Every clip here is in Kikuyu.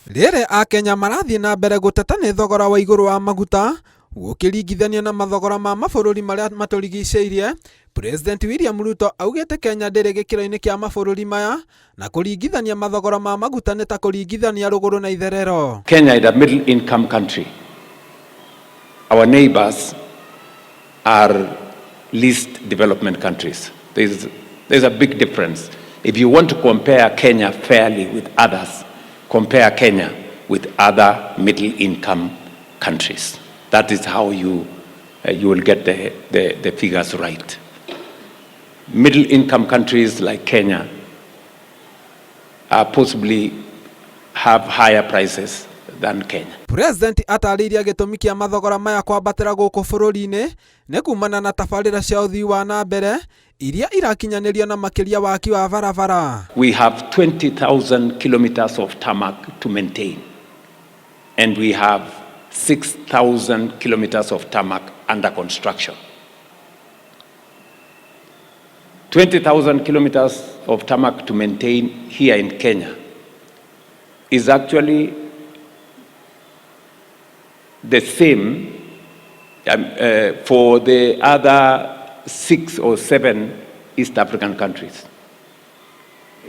Rĩrĩ Akenya marathiĩ na mbere gũteta nĩ thogora wa igũrũ wa maguta gũkĩringithanio na mathogora ma mabũrũri marĩa matũrigicĩirie, President William Ruto augĩte Kenya ndĩrĩ gĩkĩro-inĩ kĩa mabũrũri maya na kũringithania mathogora ma maguta nĩ ta kũringithania rũgũrũ na itherero. Kenya is a middle income country. Our neighbors are least development countries. There's a big difference. If you want to compare Kenya fairly with others, compare Kenya with other middle income countries. That is how you will get the figures right. Middle income countries like Kenya are possibly have higher prices than Kenya. President atarĩirie gĩtũmi kĩa mathogora maya kwambatĩra gũkũ bũrũri-inĩ nĩ kumana na tabarĩra cia ũthii wa na mbere iria irakinyanĩrio na makĩria waki wa barabara. We have 20,000 kilometers of tarmac to maintain, and we have 6,000 kilometers of tarmac under construction. 20,000 kilometers of tarmac to maintain here in Kenya is actually the same for the other 6 or 7 East African countries.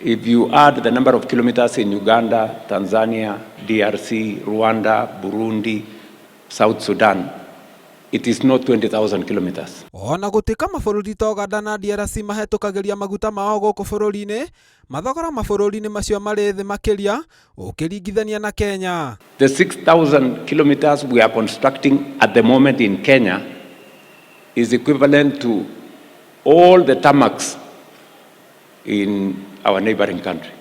If you add the number of kilometers in Uganda, Tanzania, DRC, Rwanda, Burundi, South Sudan, it is not 20,000 kilometers. Ona gũtuĩka mabũrũri ta Uganda na DRC mahetũkagĩria maguta mao gũkũ bũrũri-inĩ, mathogora mabũrũri-inĩ macio marĩ thĩ makĩria ũkĩringithania na Kenya. The 6,000 kilometers we are constructing at the moment in Kenya is equivalent to all the tarmacs in our neighboring country,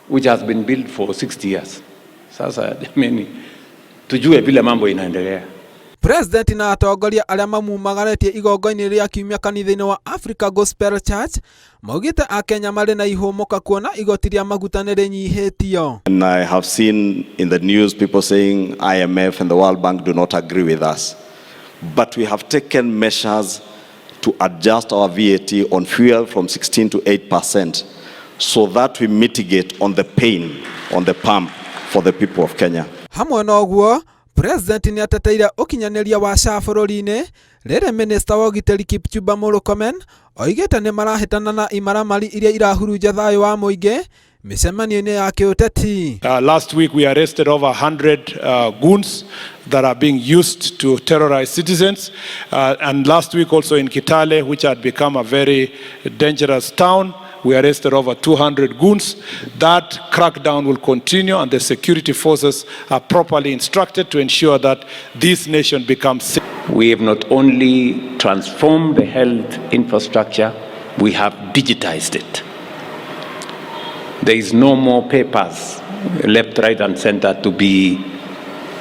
which has been built for 60 years. Sasa jameni, tujue vile mambo inaendelea. President na atongoria arĩa mamumagarĩtie igongona-inĩ rĩa kiumia kanitha-inĩ wa Africa Gospel Church maugĩte Akenya marĩ na ihũmũka kuona igoti rĩa maguta nĩ rĩnyihĩtio. And I have seen in the news people saying IMF and the World Bank do not agree with us. But we have taken measures to adjust our VAT on fuel from 16 to 8% so that we mitigate on the pain on the pump for the people of Kenya. Hamwe na ũguo, President nĩ ateteire ũkinyanĩria wa SHA bũrũri-inĩ rĩrĩ minista wa ũgitĩri Kipchumba Murkomen oigĩte nĩ marahĩtana na imaramari iria irahurunja thayũ wa mũingĩ mĩcemanio-inĩ ya kĩũteti. Last week we arrested over 100 goons that are being used to terrorize citizens. And last week also in Kitale, which had become a very dangerous town, we arrested over 200 goons. That crackdown will continue, and the security forces are properly instructed to ensure that this nation becomes safe. We have not only transformed the health infrastructure, we have digitized it. There is no more papers left, right, and center to be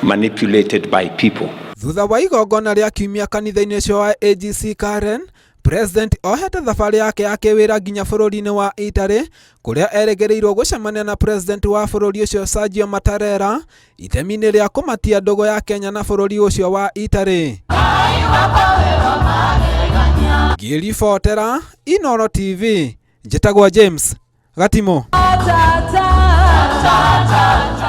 manipulated by people. Thutha wa igongona rĩa kiumia kanitha-inĩ ũcio wa AGC Karen, President ohete thabarĩ yake ya kĩwĩra nginya bũrũri-inĩ wa Italy kũrĩa erĩgĩrĩirwo gũcemania na President wa bũrũri ũcio Sergio Mattarella itemi-inĩ rĩa kũmatia ndũgũ ya Kenya na bũrũri ũcio wa Italy. Ngĩribotera Inooro TV, njĩtagwo James Gatimo. Ta, ta, ta, ta.